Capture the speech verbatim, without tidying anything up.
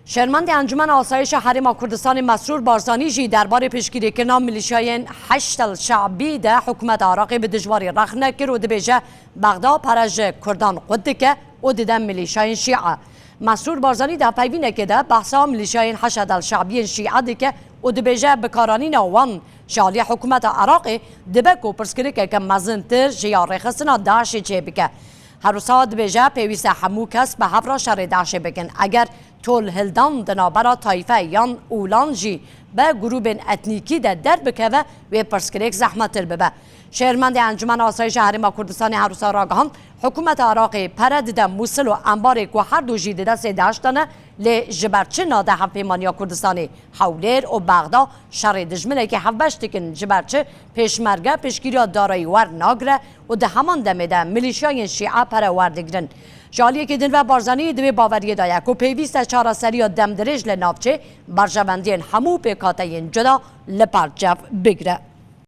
Şermendê Encûmena Asayişa Herêma Kurdistanê Mesrûr Barzanî jî derbarê piştgirîkirina milîşyayên Heşd el Şe'bî de hikûmeta Iraqê bi dijwarî rexne kir û dibêje, Bexda pere ji Kurdan qut dike û dide milîşyayên Şîe. Mesrûr Barzanî di hevpeyvînekê de behsa milîşyayên Heşd el Şe'biyên Şîe dike û dibêje, bikaranîna wan ji aliyê hikûmeta Iraqê dibe ku pirsgirêkeke mezintir ji ya rêxistina DAIŞê çêbike. Her wisa dibêje, pêwîst e hemû kes bi hev re şerê DAIŞê bikin. Eger tolhildan di navbera tayfe yan olan jî be grûbên etnîkî de derbikeve, wê pirsgirêk zehmettir bibe. Şêrmendê Encûmena Asayişa Herêma Kurdistanê her wisa ragihand, hikûmeta Iraqê pere dide Mûsil û embarê ku her du jî di destê DAIŞ de ne, lê ji ber çi nade Hevpêmaniya Kurdistanê? Hewlêr û Bexda şerê dijminekî hevbeş dikin, ji ber çi Pêşmerge piştgiriya darayî wernagire û di heman demê de milîşyayên Şîe pere werdigrin? Ji aliyekî din ve Barzanî di wê baweriyê de ye ku pêwîst e çareseriya demdirêj li navçê berjewendiyên hemû pêkhateyên cuda li ber çav bigire.